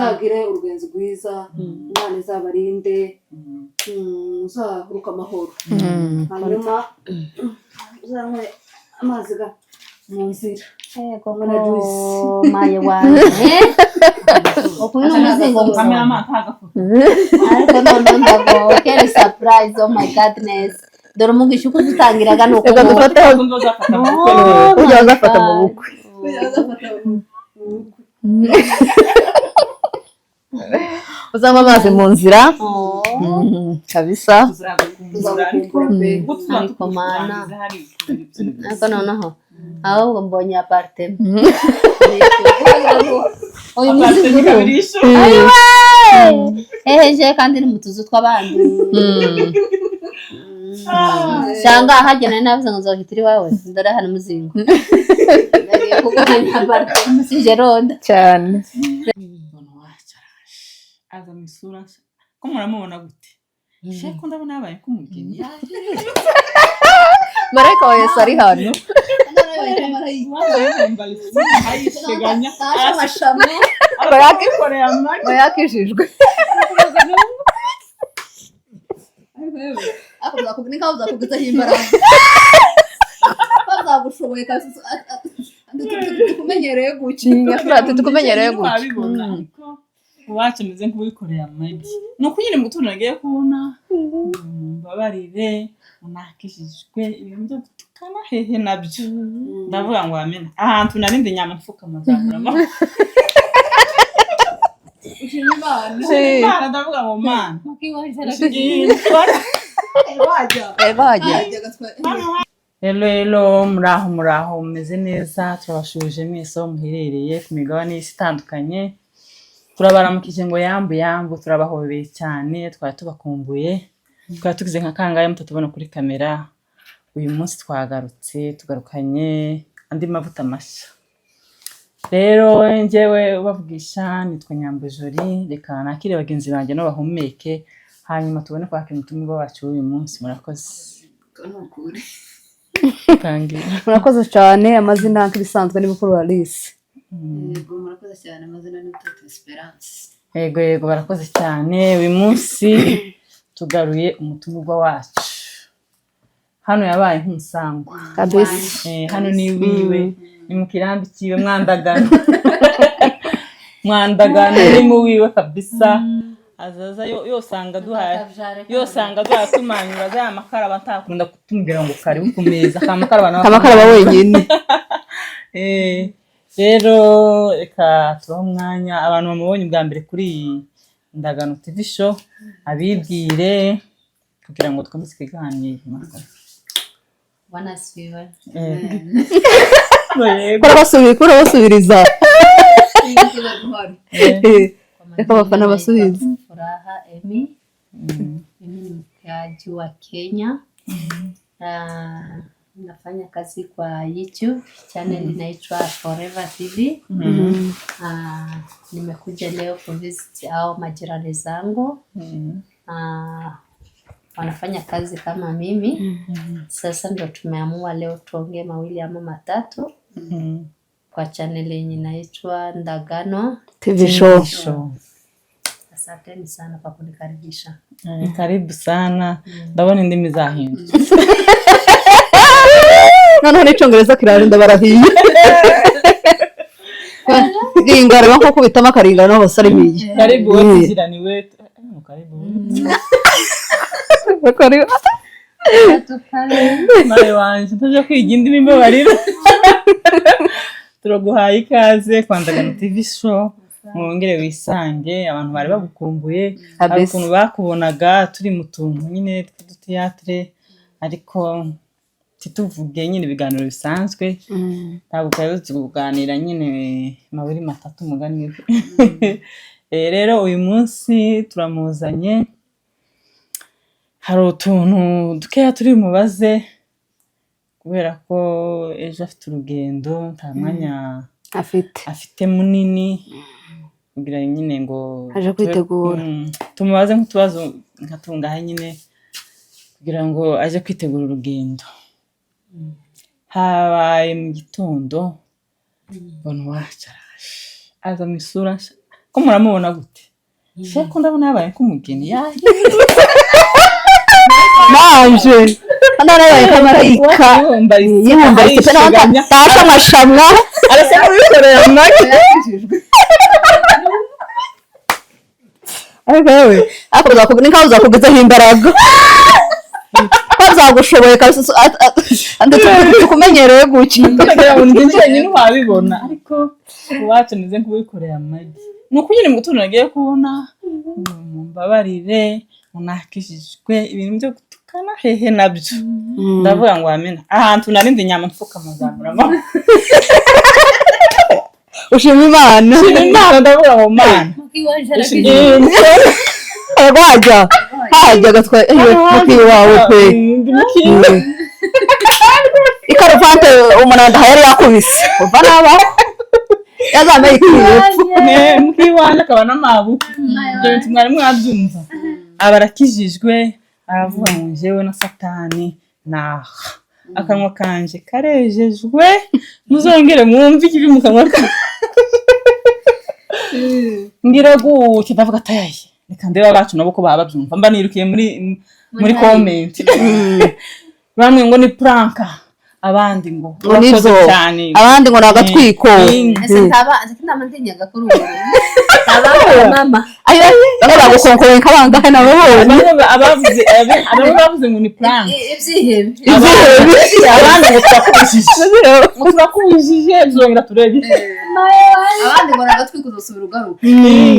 Muzagire urugenzi rwiza, Imana izabarinde, muzahaguruke amahoro, hanyuma uzanywe amazi ga mu nzira. Yego. Hamwe na juice. Maye wanje, uku ni umuzingo gusa. Cameraman ntagafoto. Ariko noneho ndagowe, quelle surprise! Oh my goodness, dore umugisha uko dutangiraga ni uko. Reka dufateho. Undi bazafata mu bukwe. Oh. Ujya bazafata mu bukwe. Azafata mu bukwe. Uzanywa amazi mu nzira. Oh. Kabisa. Tuzagukumbura, ariko Tuzagukumbura pe. ubwo tuzaba Ariko mana. tukurangiza hari kubera ibyo. Ariko noneho ahubwo mbonye apartment, uyu Apartment muzingo. kabirisho. Eheje, kandi ni mu tuzu tw'abandi cyangwa ahagera navuze ngo nzohita iwawe. Dore hano umuzingo, ndagiye kuguhanya apartment si Jeronda. Cyane. Mbona wacu araje, aza mu isura nshya. Ko muramubona gute sheko? Ndabona yabaye nk'umugeni. Marayika wa Yesu ari hano. Yambaye isura ayisheganya. Amashami. Abayikoreye amagi. Ngo yakijijwe. Nikaho uzakugezaho imbaraga, bazagushoboye kabisa, tukumenyereye gutya. Ati tukumenyereye gutya. Twabibona, ariko uwacu ameze nk'uwikoreye amagi. Ni uko nyine mu gitondo nagiye kubona, mbabarire, unakijijwe, ibintu byo gutukana hehe nabyo. Ndavuga ngo amena ahantu narindi inyama, mfukama, nzamura amaboko. Ushima Imana. Imana, ndavuga ngo Mana Wajya. Bajya. Hello, hello, muraho, muraho, mumeze neza? Turabashuje mwese aho muherereye ku migabane y'isi itandukanye. Turabaramukije ngo yambu yambu, turabahobeye cyane, twari tubakumbuye. Twari tugize nka kangahe mutatubona kuri kamera? Uyu munsi twagarutse, tugarukanye andi mavuta mashya. Rero njyewe ubavugisha nitwa Nyambo Jolie, reka nakire bagenzi banjye nabo bahumeke, hanyuma tubone kwakira umutumirwa wacu w'uyu munsi. Murakoze. Ni ukuri. Tangira. Murakoze cyane. Amazina nk'ibisanzwe ni Bukuru Alice. Yego, murakoze cyane. Amazina ni Mutatu Esperance. Yego, barakoze cyane. Uyu munsi tugaruye umutumirwa wacu hano, yabaye nk'umusangwa. Kabisa. Hano ni iwiwe, ni mu kirambi cyiwe, mwandagano, mwandagano ni mu wiwe kabisa. Azaza yosanga duhaye, yosanga duhaye tumanyura za makara, batakunda kutumbwira ngo karibu ku meza, ka makara abantu. Amakara wenyine. Rero reka tubahe umwanya abantu bamubonye bwa mbere kuri iyi Ndagano TV Show, abibwire kugira ngo dukomeze ikiganiro. Bwana asifiwe. Yego. Kora basubiriza. Kwa Reka abafana majina basubize. naitwa Furaha Emi. Mimi ni mkaaji wa Kenya. Nafanya kazi kwa YouTube channel inaitwa Forever TV. Nimekuja leo kuvisit au majirani zangu. Wanafanya kazi kama mimi. Sasa ndo tumeamua leo tuongee mawili ama matatu kwa channel yenye inaitwa Ndagano TV Show. Show. Asanteni sana kwa kunikaribisha. Karibu sana. Ndabona indimi zahindutse. Noneho n'icyongereza kirarinda, barahiye ringara nko kubitamo akaringana hose ari hiye. Karibu we tuziraniwe. Karibu. Nawe wanje ntajya kwiga indimi, mbabarira. Turaguhaye ikaze kwa Ndagano TV Show, mwongere wisange. Abantu bari bagukumbuye, hari Kabisa. ukuntu bakubonaga turi mu tuntu nyine tw'udutiyatire, ariko ntituvuge nyine ibiganiro bisanzwe. Ntabwo twari tuzi kuganira nyine mabiri matatu umugani we. Rero uyu munsi turamuzanye, hari utuntu dukeya turi mubaze kubera ko ejo afite urugendo, nta mwanya afite. Afite munini kugira nyine ngo Aje kwitegura. Tumubaze nk'utubazo nka tungahe nyine kugira ngo aje kwitegura urugendo. Habaye mu gitondo, mbona uwacu araje, aza mu isura nshya. Ko muramubona gute? Sheko ndabona yabaye nk'umugeni yaje. Nanje hano harabaye kamarayika. Yibumbaritse pe, nawe ntashamashamwa. Arasa n'uwikoreye amagi. Ariko yewe, ariko ni nkaho uzakugezaho imbaraga ko byagushoboye kabisa, ndetse tukumenyereye gutya. Ndagira ngo ndi njyenyine wabibona, ariko iwacu meze nk'uwikoreye amagi. Ni uko nyine mu gitondo nagiye kubona, mumbabarire, munakijijwe ibintu byo gutukana hehe nabyo. Ndavuga ngo amena ahantu narindi inyama, mfukama, zamura amaboko. Ushima Imana. Nshima Imana, ndavuga ngo Mana. Yego, hajya hajya agatwa mukiyi wawe pe. Ndi mukiyi. Ikaruvante umunanda yari yakubise uva nabaho yazambaye ikwiye. Ne, mukiyi wanjye akaba n'amabuku, ibyo bintu mwari mwabyumva. Aba arakijijwe, aravuga ngo njyewe na Satani naha akanwa kanje karejejwe, muzongere mwumve ikibi mu kanwa kanjye. Ngira gutya, ndavuga atayaye, reka ndebe abacu nabo ko baba babyumva. Mba nirukiye muri comment, bamwe ngo ni prank, abandi ngo Ngo nibyo. urakoze cyane. Abandi ngo ni agatwiko. Ese ntaba ntaba ntinyaga kuri ubu ntaba mama? Ayo, bamwe bagukonkoreye nk'abangahe nabo bonyine. Bamwe bavuze ngo ni prank. Ibyihebe. Ibyihebe. Abandi ngo turakubujije, ngo turakubujije, tuzongera turebe. Abandi ngo agatwika uzosubira ugaruka.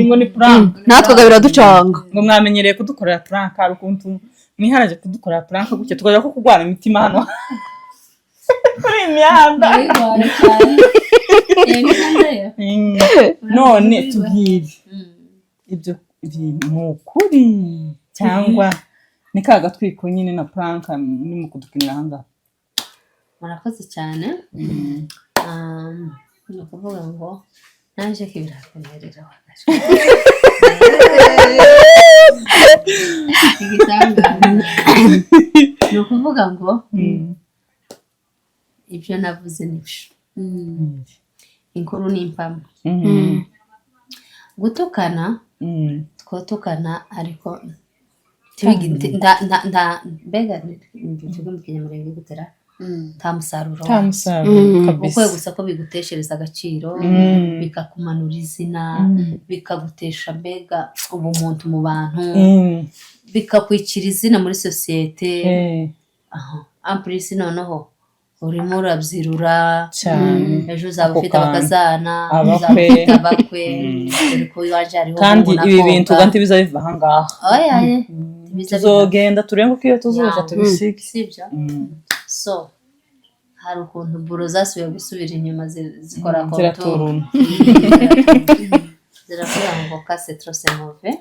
Ngo ni prank. Natwe ga biraducanga. Ngo mwamenyereye kudukorera prank, hari ukuntu mwiharaje kudukorera prank gutya tukajya ko kurwara imitima hano kuri iyi mihanda. Ndabigora cyane. Imihanda yo. None tubwire, ibyo bintu ni ukuri cyangwa ni ka gatwiko nyine na prank muri kudukinira aha ngaha? Murakoze cyane. Ni ukuvuga ngo naje ko birakomerera igitangaza. Ni ukuvuga ngo ibyo navuze nibyo, inkuru ni impamo. Gutukana, twotukana, ariko mbega mbivuge mu Kinyamurenge gutera, nta musaruro Nta wabyo. musaruro Ukwiye kabisa. gusa ko biguteshereza agaciro, bikakumanura izina, bikagutesha mbega ubumuntu mu bantu, bikakwicira izina muri sosiyete. Aha en plus noneho urimo urabyirura. Cyane. Ejo uzaba Ako ufite kantu. abakazana, Abakwe. uzaba ufite abakwe, dore ko iwaje hariho Kandi umuhungu ibi bintu n'akobwa. uga ntibiza biva aha ngaha. Oya ye, ntibiza biva. Tuzogenda turebe ko iyo tuzoja tubisige. Sibyo? So hari ukuntu buro zasubiye gusubira inyuma, zikora contour. Ziraturuna. Ziravuga ngo kase trop c'est mauvais.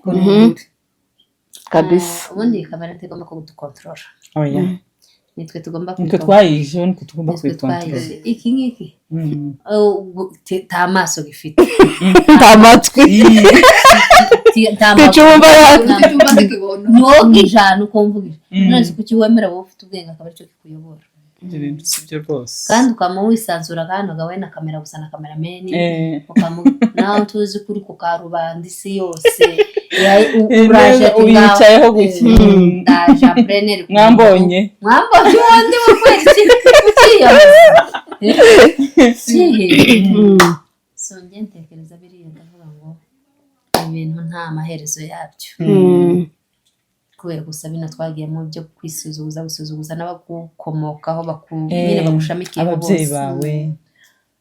Kabisa. Ubundi iyi kamera ntigomba kudukontorora. Oya. Nitwe tugomba Nitwe kuyikontorora. twayije, nitwe tugomba Nitwe kuyikontorora. twayije iki ngiki. Nta maso gifite. Nta matwi. Nta maguru. Ticumba. Icyumba zikibona. Nwoga ijana ukumva ijana. None se kuki wemera wowe ufite ubwenge akaba aricyo kikuyobora? Ibyo bintu si byo rwose. Kandi ukaba wisanzura kandi ugawe na kamera gusa na kamerameni, nawe tuzi ko uri ku karubanda isi yose uraje Neza, ati ngaho, uyicayeho gutya. Ndaje apureneri. Mwambonye. Mwambonye ubundi mu kwezi ukiyoza kihe. So njye ntekereza biriya, ndavuga ngo ibintu nta maherezo yabyo, kubera gusa bino twagiyemo byo kwisuzuguza, gusuzuguza n'abagukomokaho, nyine bagushamikiyeho Ababyeyi bose. bawe.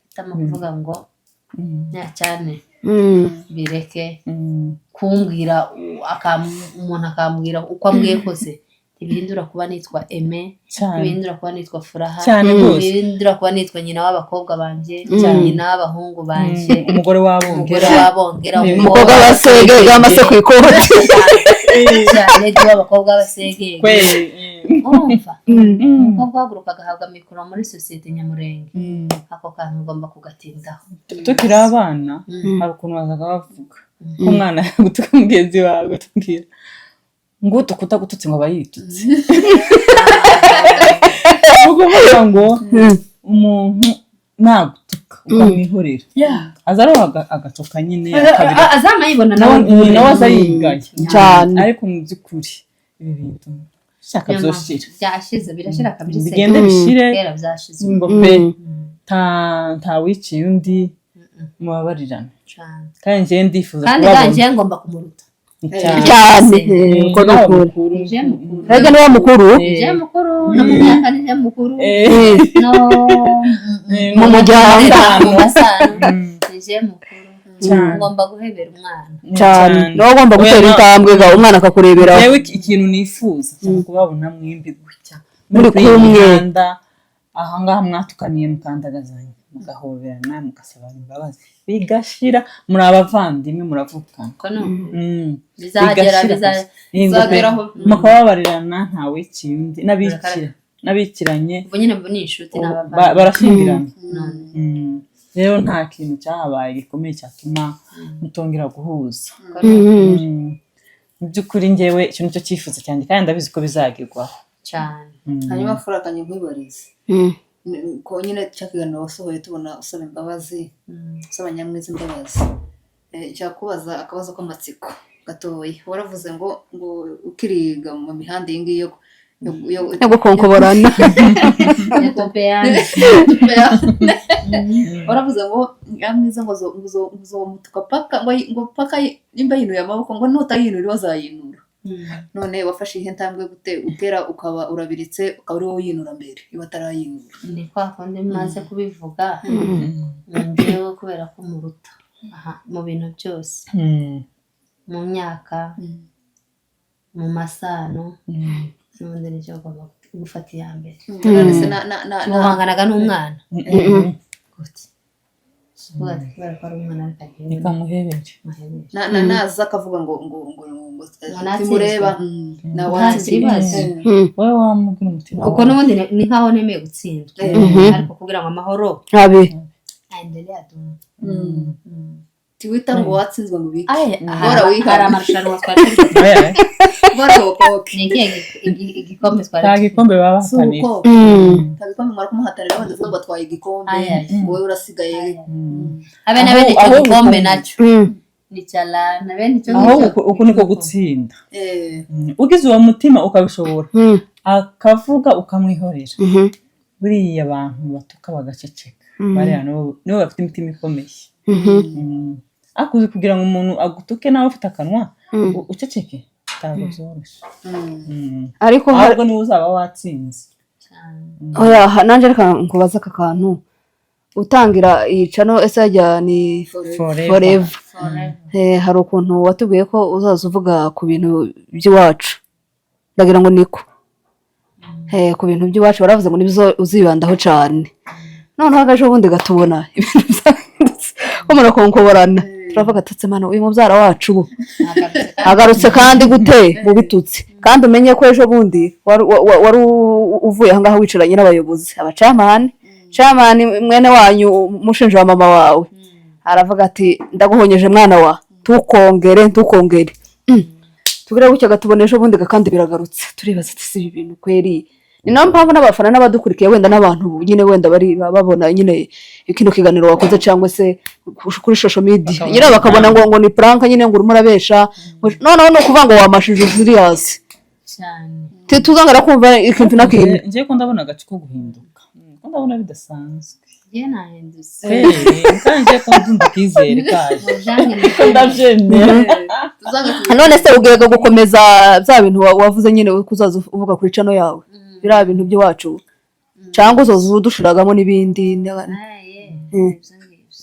Hitamo kuvuga ngo nya cyane bireke. Kumbwira umuntu akambwira uko ambwiye kose ntibihindura kuba nitwa Aime. Cyane. Ntibihindura kuba nitwa Furaha. Cyane rwose. Ntibihindura kuba nitwa nyina w'abakobwa banjye, nyina w'abahungu banjye, Umugore umugore w'abongera. w'abongera. Umukobwa w'abasege yamase ku ikoti. Cyane, w'abakobwa b'abasegege. Kweli. Urumva umukobwa uhaguruka agahabwa mikoro muri sosiyete nyamurenge, ako kantu ugomba kugatindaho. Tukiri abana, hari ukuntu bazaga bavuga ko umwana gutuka mugenzi wawe, tubwira ngo utukuta gututse ngo aba yitutse. Ni ukuvuga ngo umuntu nagutuka Ukamwihorera, aza aroha agatoka nyine akabireka. Azamayibona nawe. Nawe aza yigaye. Cyane. Ariko mu by'ukuri ibi bintu shaka Niyo mpamvu byoshira. Byashize, birashira kabisa. Bigende bishire. Kera byashize. Ngo pe ntawiciye undi, mubabarirane. Cane. Kandi njyewe ndifuza Kandi kubabona. ganjye ngomba kumuruta. Cyane. Cyane. Uko ni Nawe ukuri. mukuru. Nije mukuru. Rega niwe mukuru. Nije mukuru no mu myaka, nije mukuru no Mu muryango. mu masano nije mukuru. Cyane. Ngomba guhebera umwana. Cyane, niwe ugomba gutera Oya, intambwe ga umwana akakureberaho. Yewe, ikintu nifuza cyane kubabona mwembi gutya Muri kuri iyi kumwe. mihanda ahangaha mwatukaniye, mukandagazanya, mugahoberana, mugasabana imbabazi, bigashira. Muri abavandimwe, muravukana. Ko no bizagera. Bigashira gusa. Bizageraho. Mukababarirana, ntawiciye undi, n'abikira n'abikiranye. Ubu nyine ni inshuti n'abavandimwe. Barashyingirana. None. Rero nta kintu cyahabaye gikomeye cyatuma mutongera guhuza. Ko no Mu by'ukuri njyewe icyo nicyo cyifuzo cyanjye kandi ndabizi ko bizagerwaho. Cyane. Hanyuma furakanye nkwibarize. Ko nyine cya kiganiro wasohoye tubona usaba imbabazi, usaba Nyamwiza imbabazi. Cyakubaza akabazo k'amatsiko gatoya. Waravuze ngo ukiriga mu mihanda iyi ngiyi yo Yo gukonkoborana. Yatopeyane. Waravuze ngo Nyamwiza ngo uzomutuka paka ngo paka nimba yinuye amaboko, ngo nutayinura iwe azayinura. None wafashe ihe ntambwe gute utera ukaba urabiritse, ukaba ari wowe uyinura mbere iwe atarayinura? Ni kwa kundi maze kubivuga, njyewe kubera ko muruta aha, mu bintu byose, mu myaka, mu masano, n'ubundi nicyo ugomba gufata iya mbere. None se na Guhanganaga n'umwana gute? Uvuga ati kubera ko ari umwana reka njyewe Reka muhebere. muhebere. Na naza akavuga ngo Ngo natsinzwe. timureba na Nta watsinzwe. kibazo. Wowe wamubwira umutima Kuko wawe. n'ubundi ni nkaho nemeye gutsindwa, ariko kugira ngo amahoro Abe. aendelee adumu. Tiwita ngo watsinzwe ngo ubike. Aye, Bora wihane. hari amarushanwa twari turi. Oya, Bora wokoke. Ni ikihe igikombe twari nta dufite? gikombe baba bahatanira. Suko nta gikombe mwari kumuhatanira, wenda uvuga ngo atwaye igikombe, Aye, aye. wowe urasigaye. Habe na bene icyo Ahubwo gikombe nacyo ni cya na bene icyo Ahubwo ngicyo. uku niko gutsinda. Ugize uwo mutima ukabishobora, akavuga ukamwihorera. Buriya abantu batuka bagaceceka, bariya nibo bafite imitima ikomeye. Ariko uzi kugira ngo umuntu agutuke nawe ufite akanwa, uceceke, ntabwo byoroshye. Ariko Ahubwo niwe uzaba watsinze. Oya, nanjye reka nkubaze aka kantu. Utangira iyi channel ese yajya ni Forever. Forever. Hari ukuntu watubwiye ko uzaza uvuga ku bintu by'iwacu, ndagira ngo niko ku bintu by'iwacu baravuze ngo nibyo uzibandaho cyane. Noneho agaje ubundi gatubona ibintu byahindutse ko murakonkoborana, turavuga tutse: "Mana, uyu mubyara wacu ubu agarutse kandi gute mu bitutsi?" Kandi umenye ko ejo bundi wari uvuye ahangaha wicaranye n'abayobozi, abacamani camani mwene wanyu, umushinja wa mama wawe, aravuga ati: "Ndaguhonyeje mwana wa, ntukongere, ntukongere." Tubwire gutya gatubona ejo bundi kandi biragarutse, turibaza ati: "Si ibi bintu kweri?" Ni nayo mpamvu n'abafana n'abadukurikiye wenda n'abantu nyine wenda bari babona nyine kino kiganiro wakoze cyangwa se kuri social media Bakabona nyine bakabona ngo ni prank nyine, ngo urimo urabesha. Noneho ni ukuvuga ngo wamashije serious. Cyane. Tuzongera kumva ikintu na kimwe? Ngiye ko ndabona agace ko guhinduka, ko ndabona bidasanzwe. Njye nahindutse. Kandi ngiye ko ndumva akizere kaje. Ujange. Ko ndabyemera. None se ugiye gukomeza bya bintu wavuze nyine ko uzaza uvuga kuri channel yawe, biriya bintu by'iwacu, cyangwa uzoza udushiragamo n'ibindi? Aye, ibyo ngibyo.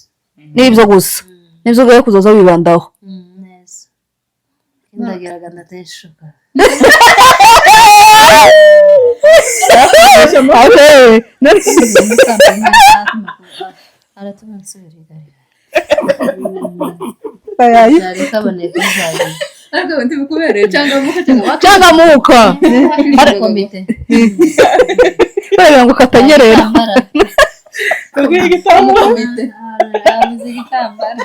N'ibyo gusa nibyo ugiye kuzoza wibandaho? Neza, ndageraga ndateshuka. Okay. Aratuma nsubira igarira. Ayayi. Byari kaboneka bizagenda. Ariko ntibikubereye cyangwa muka cyangwa Cyangwa muka. Komite. Bareba ngo katanyerera. Tubwire igitambaro. Komite. Abuze igitambaro.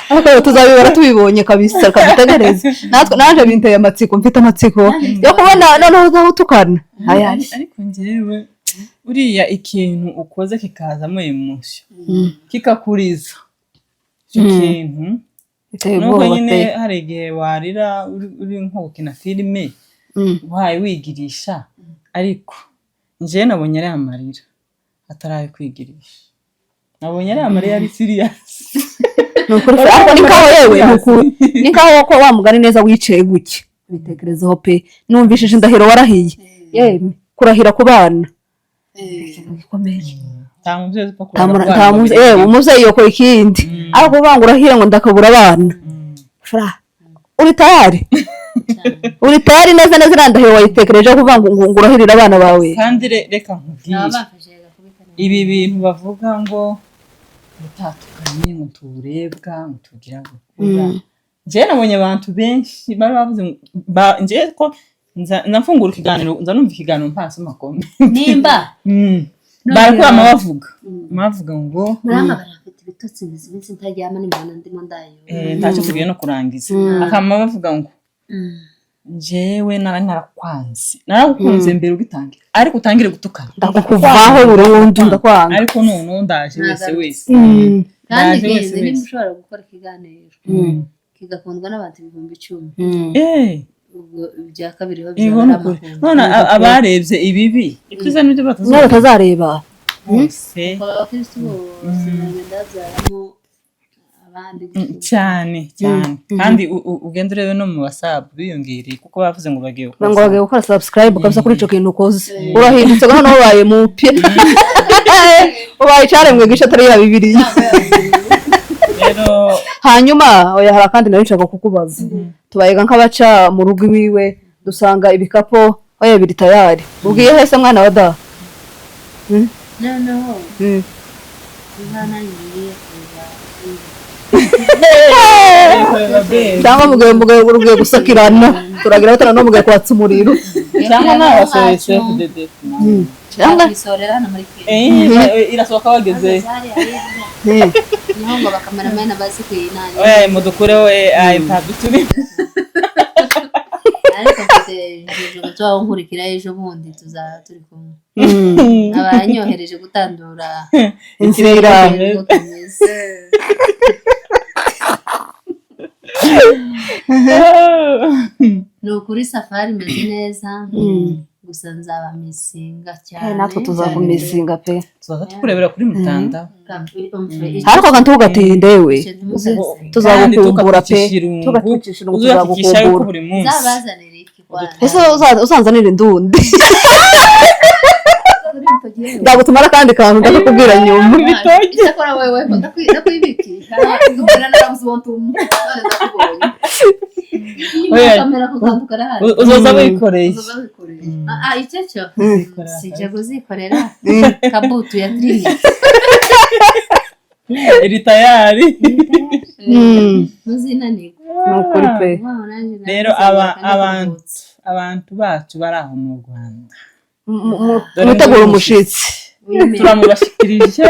Ariko tuzabibara tubibonye kabisa, kadutegereze natwe. Naje binteye amatsiko, mfite amatsiko yo kubona noneho uzaho utukana. Ayayi. Ariko njyewe Buriya ikintu ukoze kikazamo émotion, kikakuriza, icyo kintu Biteye nuko ubwoba nyine pe. Hari igihe warira uri nko gukina filime, uhaye wigirisha, ariko njyewe nabonye ari amarira atari ayo kwigirisha, nabonye ari amarira ari serious. Ni ukuri fe, ariko ni nkaho, yewe, ni ukuri, ni nkaho ko wa mugani neza wicaye gutya bitekerezeho pe. Numvishije indahiro warahiye, yemwe, kurahira ku bana ikintu gikomeye. Nta mubyeyi upfa Nta kurera ku nta bana muvyeyi, yewe, umuvyeyi yokora ikindi, ariko kuvuga ngo urahira ngo ndakabura abana, fra, uri tayari, uri tayari neza neza. Iriya ndahiro wayitekerejeho, kuvuga ngo urahirira abana bawe? Kandi reka nkubwire, Baba bamfashije gakubita neza. Ibi bintu bavuga ngo mutatukanye, ngo tuburebwa, ngo tugira ngo, njyewe nabonye abantu benshi bari bavuze ngo njyewe ko nza mfungura ikiganiro, nza numva ikiganiro mpasoma comment. Nimba Barakurama bavuga ngo Murampamagara, mfite ibitotsi, ngize iminsi ntaryama, nimbona ndimo ndayo. Ntacyo tugiye no kurangiza, akama bavuga ngo njyewe narakwanze, naragukunze mbere ugitangira, ariko utangire gutukana Ndakuvaho burundu, ndakwanga. Ariko noneho ndaje wese Nagarutse. wese. Kandi Ndaje wese genzi, niba wese. ushobora gukora ikiganiro kigakundwa n'abantu 10,000, ubwo ibya kabiri ho Ibo bizaba ni ari ukuri. amahundo. None abarebye ibibi, ibyiza nibyo niba batazareba batazareba. Bose. Abakristu bose bagenda babyaramo abandi. Cyane cyane, kandi ugenda urebe no mu basabu biyongereye, kuko bavuze ngo bagiye gukora Ngo bagiye gukora subscribe kabisa kuri ico kintu ukoze. Urahindutse, noneho ubaye mupye, ubaye icaremwe gisha atari ya Bibiliya. Rero Hanyuma oya, hari akandi nari nshaka kukubaza. Tubayega nk'abaca mu rugo iwiwe, dusanga ibikapo oya biri tayari. Ubwiye hese, mwana wa da? Noneho inka nanjye ngiye kuza. Cyangwa mugiye mugiye gusakirana, turagira batana no mugiye kwatsa umuriro. Cyangwa nawe wasohoye CFDD? Cyangwa Twisorera hano muri Kenya. Irasohoka wageze. Niho ngo abakameramani bazi kuyinanira. Oya, mudukureho AI, ntabwo turi. Ariko mfite injijo tubaho nkurikira, ejo bundi tuzaba turi kumwe, abanyohereje gutandura Inzira. Uko kimeze. Ni ukuri, safari imeze neza, gusa nzaba missinga cyane. Natwe tuzakumissinga pe. Tuzaza tukurebera kuri mutanda. Ariko kandi ntugatinde we, tuzagukumbura pe, tugatwicisha irungu. Uzatwicisha yuko Tuzagukumbura. buri munsi. Nzabazanira iki kwanza? Ese uzanzanira indundi? Ndagutumara akandi kantu, ndakakubwira nyuma. Ibitoki. Icyakora wewe ko ndakwibikira, ndumva narabuze uwo ntuma, none ndakubonye. Oya. Kamera ku kantu karahari. Uzoza wikoreye. Uzoza wikoreye. Ah, icyo cyo sijya kuzikorera kabutu ya trinity. Iri tayari. Muzinanirwa. Ni ukuri pe. Wow, nanjye Rero nagize ngo abantu kuruhutsa. Abantu bacu bari aho mu Rwanda, Mwitegure umushitsi. Wimene. Turamubashikirije,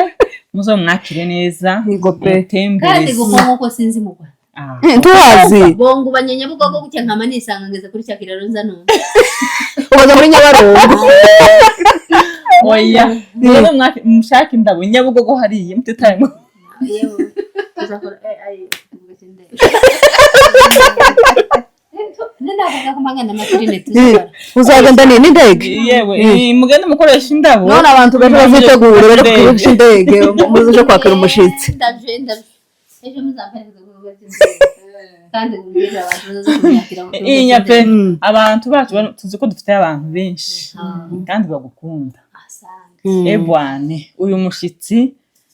muzomwakire neza. Yego pe. Kandi Mutembereze. kuko nkuko sinzi mu Rwanda. Ah. Ntuhazi. Bongo banyanyabugogo gutya, nkama nisanga ngeze kuri cya kiraro, nza numva. Ubaza muri Nyabarongo. Oya, rero mushake indabo Nyabugogo hariya, mutitaye ngo Yewe, tuzakora ai kuvuga cy'indege. Nenda kumagana amatirine tuzakora. Uzagenda ni n'indege? Yewe, mugende mukoresha indabo. None abantu bejo bazitegure baje ku kibuga cy'indege, muze kwakira umushitsi. Ndaje, ndaje. Ejo muzampereza ku kibuga cy'indege. Kandi mbwira abantu bazaza kunyakira ku kibuga Inya pe. cy'indege. Abantu bacu tuzi ko dufite abantu benshi kandi bagukunda. Asante. Ebwane, uyu mushitsi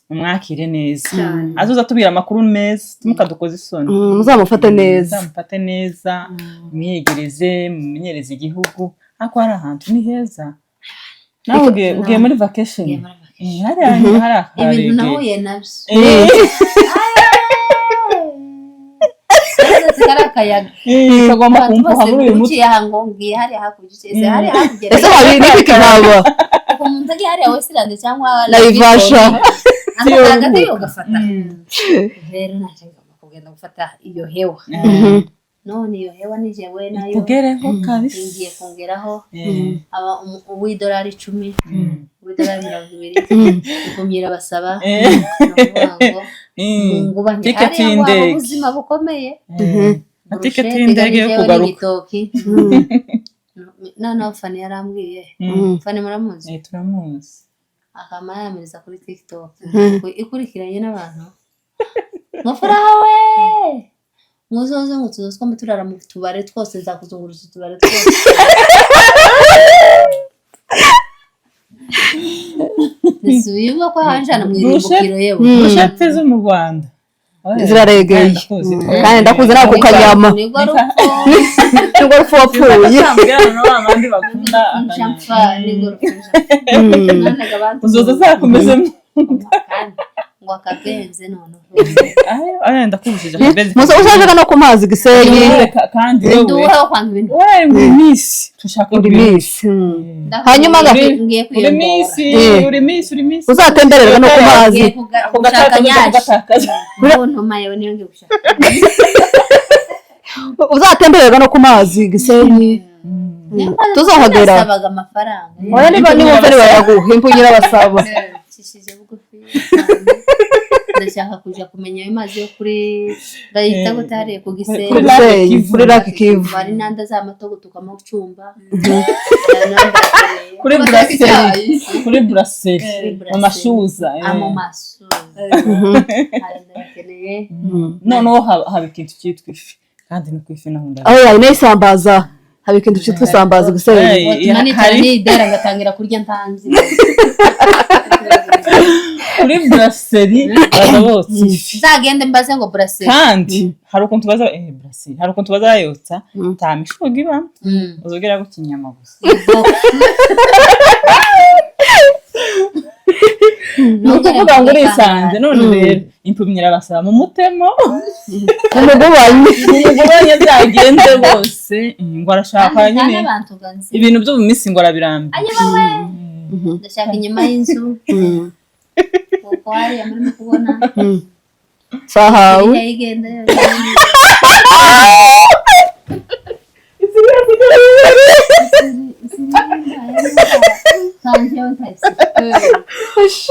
mumwakire neza, azoza atubwira amakuru meza, tumukadukoze isoni. Muzamufate neza. Muzamufate neza, mwiyegereze, mumenyereze igihugu, ariko hari ahantu ni heza. Nawe ugiye muri vacation. Ngiye muri vacation. Hariya hari Ibintu akaregeye. nahuye nabyo. Kari akayaga. Kagomba Abantu kumpuha bose muri uyu mutwe. uciye aha ngo ngiye hariya hakurya, ese hariya hakurya? Ese hari n'iki kihaba? Umuntu agiye hariya Westland cyangwa Naivasha. Ako hagati ugafata. Rero naje ngomba kugenda gufata iyo hewa. None iyo hewa ni jewe nayo Tugereho kabisa. ngiye kongeraho aba uw'idolari 10. Idolari 20. Impumyi irabasaba. Ni ukuvuga ngo mungubanye Tiketi hariya ngo haba y'indege. ubuzima bukomeye. Na tiketi Burushete y'indege yo igamije kugaruka. n'ibitoki. Noneho Fani yarambwiye. Fani muramuzi? Eh, turamuzi. Akama yamiriza kuri TikTok ikurikiranye n'abantu ngo furaha we, muzoze ngo tuzoze twame turara mu tubare twose, nzakuzunguruza utubare twose. Ntisubiye ko hanjana mu irimbukiro yewe. Burushete zo mu Rwanda Ziraregeye. Ndakuzi. Kandi ndakuzi nawe ku kanyama. Nibwo rupfu. Nibwo rupfu wapfuye. Ambwira noneho ba bandi bakunda akanyama. Nshampfa nibwo rupfu. None abantu Uzoza zakomezemo. Kandi ngo akabenze noneho. Aya, ndakubujije akabenzi. Musa ushaka no ku mazi Gisenyi. Reka, kandi wowe Nduweho kwanga ibintu. Wowe uri miss, tushaka Uri uri miss. Hanyuma ngiye uri kwiyongora. miss, uri miss, uri miss. Uzatembererwa no ku mazi. Ngiye Ako gushaka gatakaza nyashi. gatakaza. Ubuntu mayewe niyo ngiye gushaka. Uzatembererwa no ku mazi Gisenyi. Tuzohagera. Nasabaga amafaranga. Oya, niba niba ari bayaguha impu nyirabasaba. Nshishije bugufi ndashaka kuja kumenya ayo mazi yo kuri bayita gute hariya ku Gisenyi. Kuri Gisenyi, Lake Kivu. kuri Lake Kivu. Hari n'andi azamatogo tukamacucumba. Kuri brasserie, kuri brasserie, mu mashuza. Mu mashuza hari ndayakeneye. Noneho haba ikintu cyitwa ifi, kandi no ku ifi naho ndabizi. Aho yayi isambaza, haba ikintu cyitwa isambaza Gisenyi. Watuma nicara nidera ngatangira kurya ntanzi. Kuri brasserie baza botsa ifi. Nzagende mbaze ngo brasserie. Kandi hari ukuntu baza brasserie, hari ukuntu baza bayotsa nta mishuga ibamo, uzogera gutya inyama gusa. Ni ukuvuga ngo urisanze none rero impumyi irabasaba mu mutemo. Umugubanye. Umugabane byagenze bose ngo arashaka kandi nyine n'abantu ganzi ibintu byo mu minsi ngo arabirambiwe. Ayewe, ndashaka inyuma y'inzu kuko hariya murimo kubona Sahawe. iriya igenda yonyine.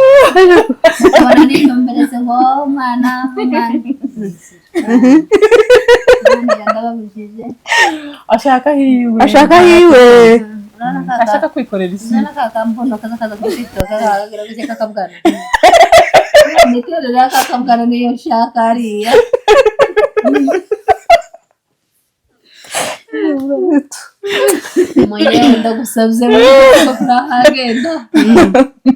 Ubona nitumbereze ngo umwana umwana umwana ndababujije. Ashaka hiwe. Ashaka hiwe. Urabona ka Ashaka kwikorera isi. Urabona ka kambuno kaza kaza kuri TikTok kakagira gutya kakabwana. Imiterere y'akakabwana niyo nshaka hariya. Mwenyewe ndagusabye ngo turahagenda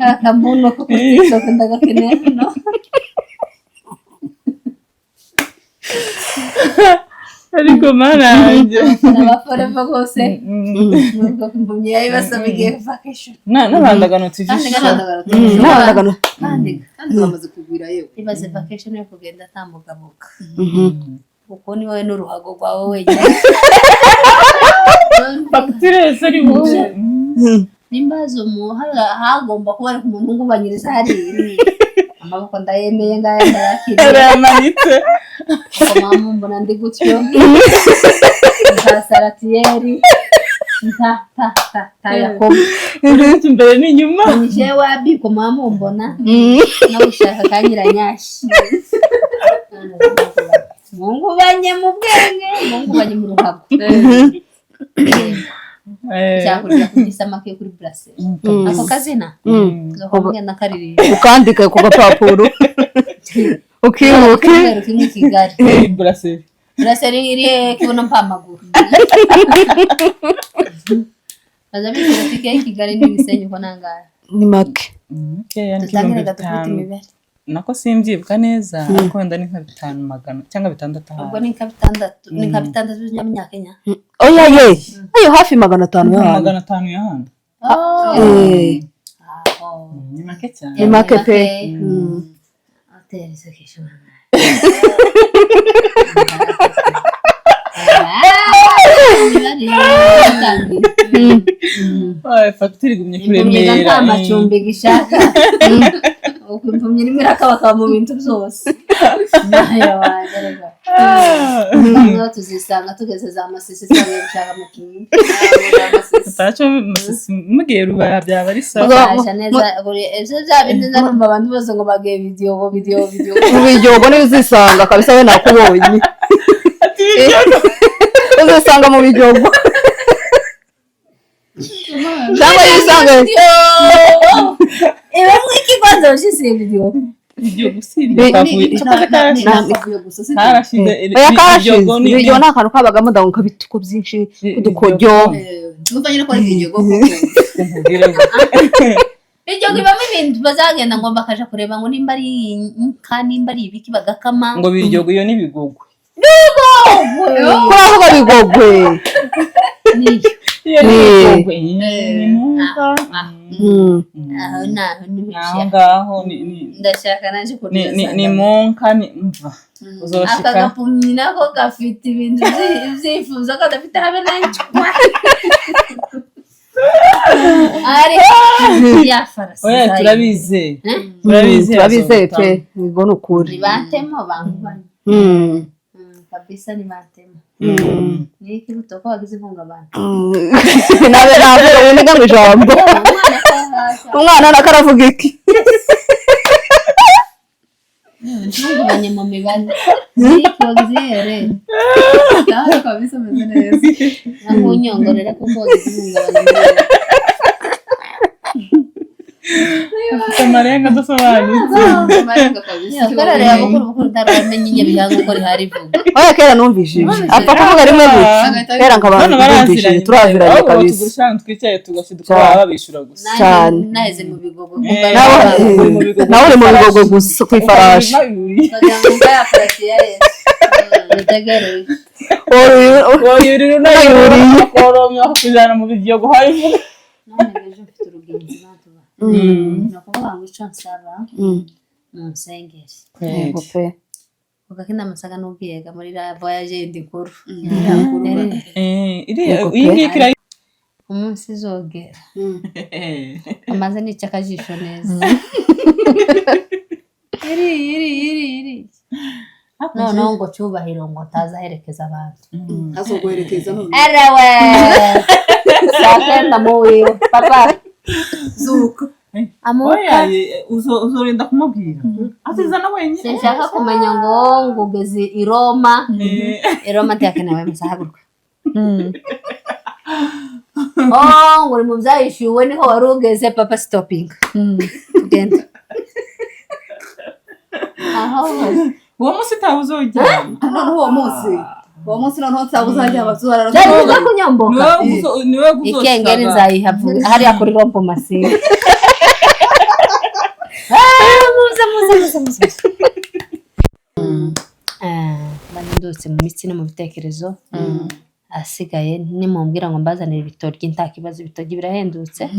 kakambuno ko kuri TikTok ndagakeneye hano. Ariko mana yanjye. N'abaforeva bose nubwo impumyi yayibasaba igiye vacation. N'abandagano Kandi tuvisha. N'abandagano. Kandi Kandi bamaze kugwira yewe. Ibaze vacation yo kugenda atambugabuka kuko ni wowe n'uruhago rwawe wenyine. Fagitire ari wowe. Nimba umu hagomba kuba ari umuntu ungubanyiriza hariya amaboko ndayemeye ngaya ndayakiriye. Arayamanitse. Kuko mama mbona ndi gutyo nta saratiyeri nta ta ta ta yakobo. Uri imbere n'inyuma. Jewe abiko mama mbona no gushaka kanyiranyashi mungubanye mu bwenge, mungubanye mu ruhago. Cyakurya kurya isamaki yo kuri brasserie ako kazina tugakomwe nakaririmba. Ukandika ku gapapuro ukibuke. Icyumweru kimwe i Kigali. Brasserie. Brasserie iri hehe kibuno mpamaguru baza bishyura tike y'i Kigali n'igisenyi ko nangahe? Ni make. Makeya ni Dutangire nk'ibihumbi dukubita 5. imibare. Nako simbyibuka neza ariko wenda ni nka 500 cyangwa 600 Ubwo ahari. ni nka 6, ni nka 6 by'amanyakenya. Oya ye, ayo hafi 500 Nka y'ahantu. 500 ya hano. Eh, Ni make cyane. Ni make pe. Hoteli isukisha. Ay, fagitire igumye Impumyi kuremera. nta macumbi gishaka. Ukumva irimo irakabakaba mu bintu byose. Nayo wanjye reka noneho tuzisanga tugeze za Masisi, twagiye gushaka amacumbi. Utaco Masisi, mugiye Rubaya byaba ari sawa. Baje neza buri ibyo bya bindi narumva abantu bose ngo bagiye video video video. Mu Biryogo niba uzisanga kabisa, we nakubonye. Ati Biryogo. Uzisanga mu Biryogo cyangwa yisanga. Ibe mwiki kwanza ushize video. Biryogo si kavuye cyakoze karashize. Nakavuye gusa si Karashize. Oya, karashize. Biryogo ni Ibiryogo ni akantu kabagamo ndago kabituko byinshi, udukoryo. Ndumva nyine ko ari Biryogo koko. Nkubwire ngo Biryogo ibamo ibintu bazagenda ngo bakaja kureba ngo nimba ari inka, nimba ari ibiki, bagakama. Ngo Biryogo iyo ni Bigogwe. Kuravuga Bigogwe. Niyo. Iyo ni Bigogwe ni munga. Aho naho Aho nibishya. ngaho ni Ndashaka naje ni munka ni mva Aka uzoshika. Gapumyi nako gafite ibintu ibyifuzo kadafite habe nanjye ari ya farasi. Oya, turabizeye, turabizeye. Turabizeye pe, ubwo ni ukuri. Nibatemo bankubanye kabisa, nibatemo ni ikibuto ko wagize ihungabana. Nabe nabe uniga mu ijambo. Umwana ko hasi. Umwana nako aravuga iki? Ntungabanye mu mibare ni iki wagize here? Nawe kabisa umeze neza. Nakunyongorera kuko wagize ihungabana mu mibare. Afite amarenga adasobanutse. Amarenga kabisa. Karareba bukuru bukuru ntaramenya inyabihanga uko rihari vuba. Oya, kera numvishije apfa kuvuga rimwe gusa, kera nkaba Bano numvishije. baraziranye. Turaziranye Ahubwo kabisa. tugurisha ahantu twicaye tugashiduka baba babishura gusa. Cyane. Naheze mu Bigogo. Nawe Uri mu Bigogo. Nawe uri mu Bigogo gusa ku ifarashi. Ukagira ngo mva ya farasi ya Yesu nitegereye. Woyurira unayuriye koromya bakakujyana mu Biryogo hayivuga. None ejo mfite urugenzi natuba, ni ukuvuga ngo icyo nsaba, mu nsengeri. Yego pe. Kuko kino amasaga n'ubwiyega muri la voyage yindi nkuru. Iriya iyi ngiyi kira. Umunsi izogera amaze nica akajisho neza iri iri iri iri, noneho ngo Cyubahiro ngo ntazaherekeza abantu. Azoguherekeza none. Erewe, saa kenda mu wiwe papa. Zuka. Amuka. Oya, uzorinda kumubwira azizana wenyine. Sinshaka kumenya ngo ugeze i Roma. I Roma ntiyakenewe, muzahaguruka. Oh, ngo uri mu byayishyuwe, niho wari ugeze papa, stopping, tugenda aho. Uwo munsi utawe uzojyana. Noneho uwo munsi noneho nzaba uzajya abazurara. Byari biza kunyomboka. Niwe Ikengeri uzoshikaga. nzayihavuga hariya kuri rompo masinga. Muze muze muze muze. Mba ndutse mu mitsi no mu bitekerezo. Asigaye nimumbwira ngo mbazanire ibitoki, nta kibazo, ibitoki birahendutse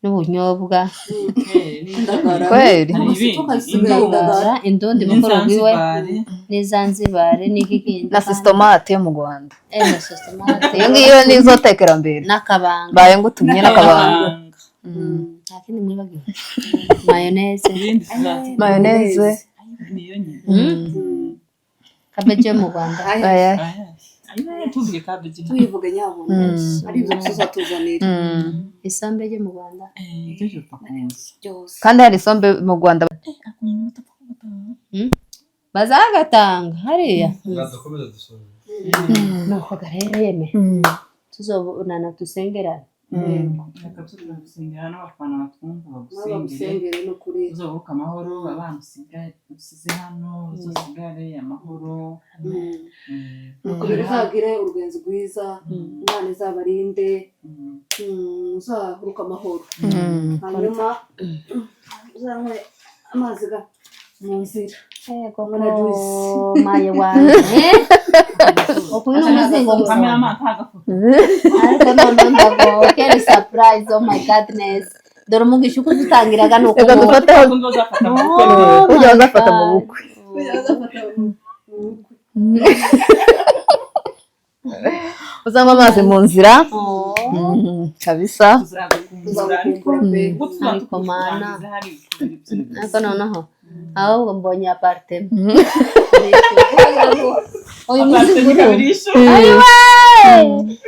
n'ubunyobwa. Kweli. Hari ibindi. Indagara, indundi bukuru bwiwe. N'inzanzibari. N'izanzibari n'ikikindi. Na sositomate yo mu Rwanda. Na sositomate. Iyo ngiyo nizotekera mbere. N'akabanga. Mbaye ngutumye n'akabanga. Nta kindi mwibagiwe? Mayoneze. Ibindi tuzaza. Mayoneze. Niyo nyine. Kabeji yo mu Rwanda. Aya. Ayo tuvuge kabeji. Tuyivuge nyabuna ari ibyo gusa uzatuzanira. Isombe yo mu Rwanda. Ibyo bipfa kuza. Byose. Kandi hari isombe mu Rwanda. Bazagatanga hariya. Dukomeze dusome. Nuko rero yeme tuzobonana, dusengerane. Reka tuzagusengera n'abafana batwumva bagusengere. Bagusengere no kuri. Uzobuke amahoro, abana usize hano uzosigare amahoro. Kugira uzagire urugenzi rwiza, Imana izabarinde, uzahaguruke amahoro, hanyuma uzanywe amazi ga mu nzira. Yego. Na juice. Maye wanjye ukunywa umuzingo gusa. Kameramani ntagafoto. Ariko noneho ndagowe kera, surprise, oh my goodness, dore umugisha uko dutangiraga ni uko. Reka dufateho. Undi uzafata mu bukwe. Ujya bazafata mu bukwe. Uzafata mu bukwe. Uzanywa amazi mu nzira. Oh. Kabisa. Tuzagukunda. Tuzagukumbura pe. Ubwo tuzaba Ariko mana. tukurangiza hari ibintu Ariko noneho ahubwo mbonye apartment uyu Apartment muzigo kabiri y'ishuri.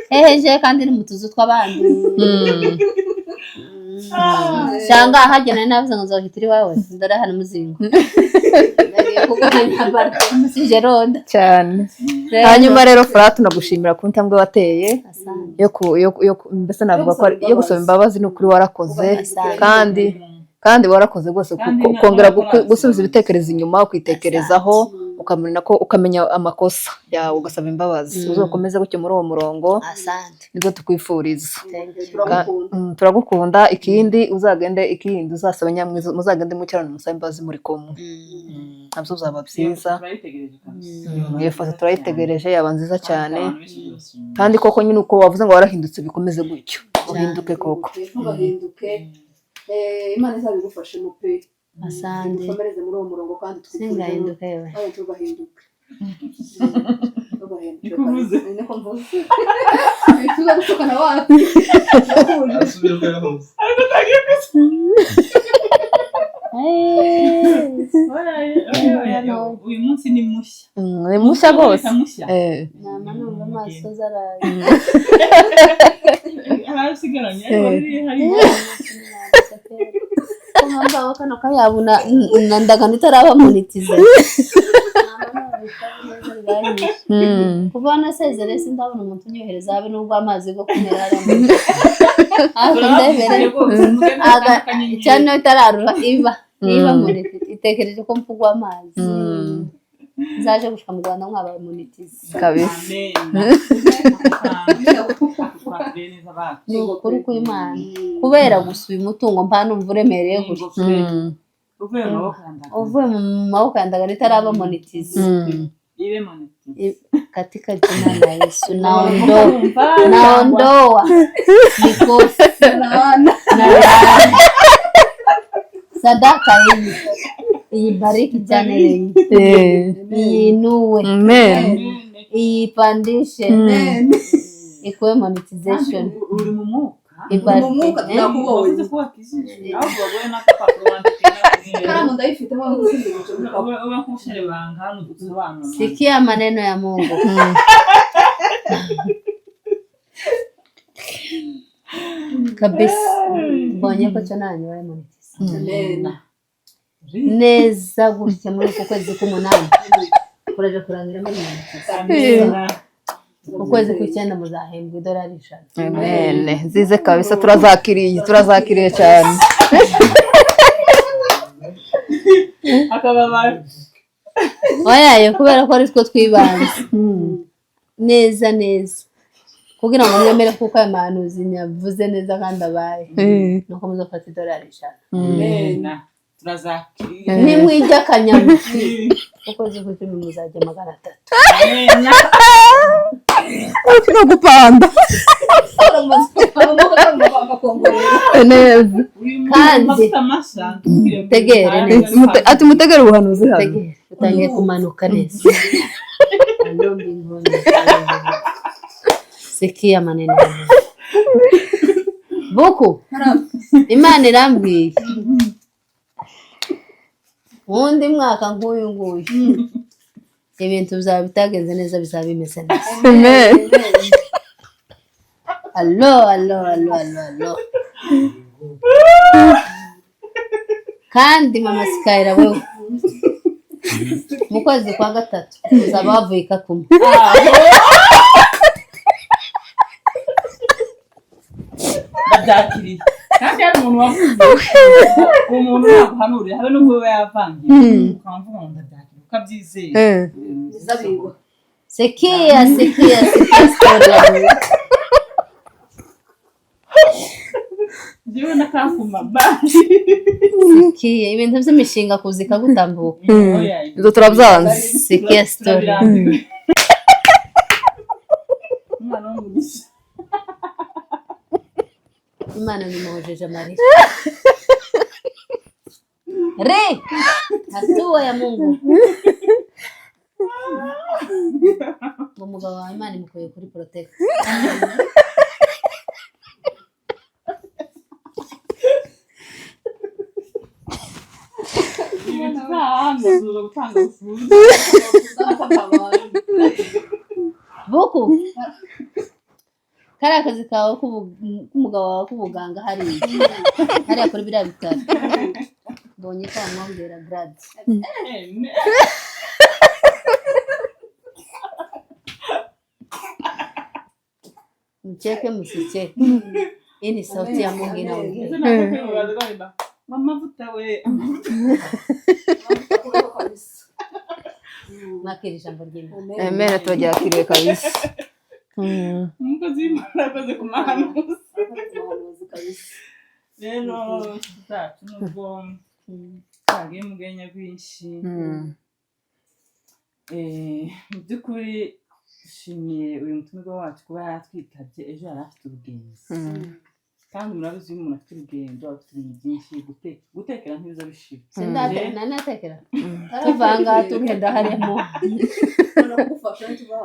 Eheje kandi ni mu tuzu tw'abandi cyangwa ahagera navuze ngo nzohita iwawe, ndore hano muzingo ndagiye kugabanya apartment sijeronda. Cyane. Hanyuma rero Fura, tunagushimira ku ntambwe wateye Asante. yo mbese navuga ko yo gusaba imbabazi. Ni ukuri warakoze. Asante. Kandi warakoze rwose Kandi kongera ntabwo gusubiza ibitekerezo inyuma, ukitekerezaho, ukamenya ko ukamenya amakosa yawe, ugasaba imbabazi. Uzakomeze gutyo muri uwo murongo. Asante. Nibwo tukwifuriza. Thank you. Turagukunda. Turagukunda. Ikindi uzagende, ikindi uzasaba Nyamwiza, muzagende mucyarane, musabe imbabazi muri kumwe, nabyo bizaba byiza. Turayitegereje kabisa. Iyo foto turayitegereje, yaba nziza cyane. Abantu benshi turabashimira. Kandi koko nyine uko wavuze ngo warahindutse, bikomeze gutyo, uhinduke koko. Ntugahinduke. Imana izabigufashemo pe. Asante. Ukomereze muri uwo murongo kandi twifurije Singahinduka yewe. Nawe ntugahinduke. Ntugahinduke. Niko uvuze. Niko mvuze. Tuza gutukana abana. Asubira uko yahoze. Oya, oya, oya, uyu munsi ni mushya. Ni mushya rwose. Mushya. Nama numva amaso zaraye. Harasigaranye ariko hari Kumamba kano kayabuna ndagano itaraba monetize. Kuva nasezere sindabona umuntu unyohereza habe n'ubwo amazi go kumera arimo. Ariko ndebere cyane itararura iba niba monetize itekereje ko mfugwa amazi. Nzaje gushika mu Rwanda mwabaye monetize. Kabisa. Ni ukuri kw'Imana. Kubera gusa uyu mutungo mpa numva uremereye gutya. Uvuye mu maboko ya Ndagano. Uvuye mu maboko ya Ndagano itaraba monetize. Ibe monetize. Katika jina la Yesu naondoa, naondoa mikosi na laana. Sadaka hii iibariki channel hii, iinue, Amen. iipandishe, ikuwe monetization. Uri mu mwuka. Ibariki. Mu mwuka Eh? tunakubonye. Wavuze ko wakijijwe ahubwo baguhe n'agapapuro wandike. Ikaramu ndayifite aho Ube nkushire banga hano dusobanura. Sikia maneno ya Mungu. Kabisa. Mbonye ko cyo nanyu monetize. Amen. Neza gutya muri uku kwezi k'umunani kuraje kurangira muri monetize. Ukwezi kw'icyenda muzahembwa $100. Amen. Nzize kabisa, turazakiriye, turazakiriye cyane. Akababaro. Oyaye, kubera ko ari two twibanze neza neza kugira ngo mwemere kuko aya mahanuzi nyavuze neza kandi abaye, nuko muzafata $100. Amen. Turazakiriye. Nimwijya akanyama, ukwezi kw'icumi muzajya 300. Amen. No gupanda neza. Uyu muntu Kandi- amavuta mashya. Tegere neza. Ati mutegere ubuhanuzi hano. Tegere, utangiye kumanuka neza. Alo mbinguni. Sikia maneno ya Mungu. Buku Imana irambwiye uwundi mwaka nk'uyu nguyu ibintu bizaba bitagenze neza, bizaba bimeze neza. Amen. Alo alo alo alo alo. Kandi mama Sikayira, wewe mu kwezi kwa gatatu uzaba wavuye i Kakuma. Ndabyakiriye. Kandi hari umuntu wavuze, uwo muntu naguhanurira habe n'ubwo we yavangiye, ukaba mvuga ngo ndabyakiriye ukabyizeye. Zabigwa. Sikia, sikia, sikia story ya Mungu. Njyewe n'akakuma bayi. Sikia ibintu by'imishinga kuza ikagutambuka. Ibyo turabyanze. Sikia story. Turabirambiwe. Umwana w'umugisha. Imana nimuhojeje amarira. Re hatua ya Mungu. Ngo umugabo wawe Imana imukuye kuri protect. gutanga bufunze. Buku kariya kazi kawe k'umugabo wawe k'ubuganga, hariya hariya kuri biriya bitaro, mbonye ko bamwongera grade. Mcheke msicheke, hii ni sauti ya Mungu inaongea. Amavuta we. Mwakira ijambo ry'Imana. Amen, turaryakiriye kabisa. Umukozi w'Imana akoze ku mahanuzi. Rero inshuti zacu, nubwo twagiye mu bwenya bwinshi, mu by'ukuri dushimiye uyu mutumirwa wacu kuba yaratwitabye. Ejo yari afite urugendo, kandi murabizi, iyo umuntu afite urugendo aba afite ibintu byinshi gutekera ntibiza bishira. Sindanatekera, tuva aha ngaha tugenda harimo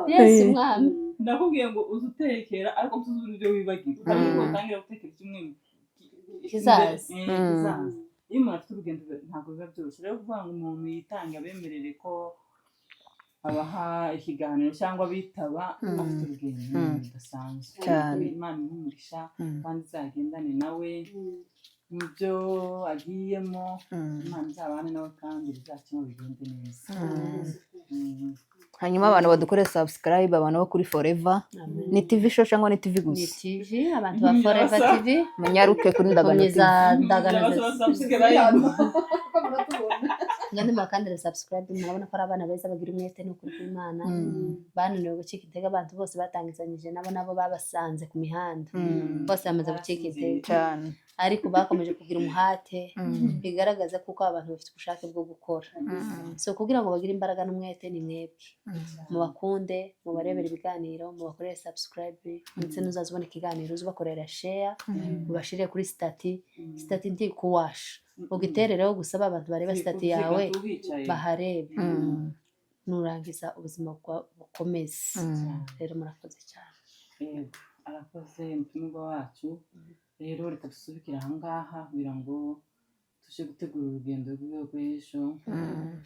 Yesu Mwami. Ndakubwiye ngo uze utekera, ariko ntuzubure ibyo wibagirwa, utabizi ngo utangira gutekera icyumweru kizaza. Kizaza. Iyo umuntu afite urugendo ntabwo biba byoroshye. Rero kuvuga ngo umuntu yitange, abemerere ko abaha ikiganiro cyangwa bitaba afite urugendo, ni ibintu bidasanzwe. Cyane. Imana imuhe umugisha kandi izagendane nawe mu byo agiyemo. Imana izabane nawe kandi bizacemo bigende neza. Hanyuma abantu badukore subscribe, abantu bo kuri Forever, ni TV show cyangwa ni TV Ni gusa? TV, abantu ba Forever TV. Munyaruke kuri Ndagano TV. Komeza Ndagano. Subscribe. Ngende mubakandire subscribe. Murabona ko ari abana beza, bagira umwete n'ukuri kw'Imana. Bananiwe gucika intege. Abantu bose batangizanyije nabo, nabo babasanze ku mihanda, bose bamaze gucika intege. Cyane. Ariko bakomeje kugira umuhate, bigaragaza kuko abantu bafite ubushake bwo gukora. So kugira ngo bagire imbaraga n'umwete ni mwebwe mubakunde, mubarebere ibiganiro, mubakorere subscribe, ndetse n'uzaza ubona ikiganiro uze ubakorera share, mubashire kuri status. Status ntikuwasha, ugiterereho gusa, ba bantu bareba status yawe baharebe. Nurangiza ubuzima bukomeze. Rero murakoze cyane. Yego, arakoze umutumirwa wacu. Rero reka dusubikire aha ngaha kugira ngo tuje gutegura urugendo rwiwe rw'ejo,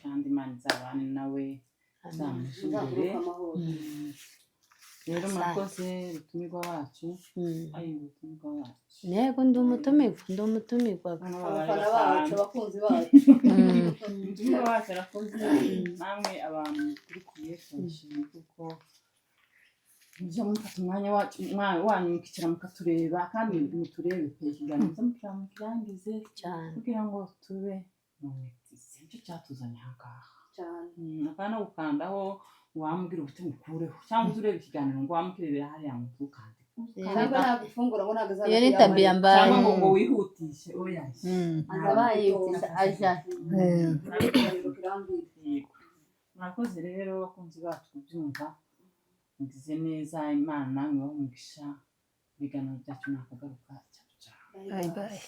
kandi Imana izabane nawe, izamushe imbere. Rero murakoze rutumirwa wacu. Ari umutumirwa wacu. Yego, ndi umutumirwa, ndi umutumirwa. Abafana bacu, abakunzi bacu. Umutumirwa wacu arakoze. Namwe abantu mukurikiye, turabishimiye kuko mujya mufata umwanya wacu wanyu mukicara mukatureba, kandi muturebe pe. Ikiganiro muze mukicara mukirangize Cyane. kugira ngo tube monetize, nicyo cyatuzanye aha ngaha. Cyane. Apana gukandaho ngo wamubwire ubute ngukureho, cyangwa uze urebe ikiganiro ngo wamukirebera hariya ngo ntukande. Cyangwa ntabwo ifungura ngo ntabwo Iyo ni tabi yambaye. Cyangwa ngo wihutishe, oya. Azaba yihutisha aja. Yego, murakoze rero abakunzi bacu kubyumva, mugize neza. Imana namwe ibahe umugisha. Ibiganiro byacu nakagaruka. Ciao ciao. Bye bye.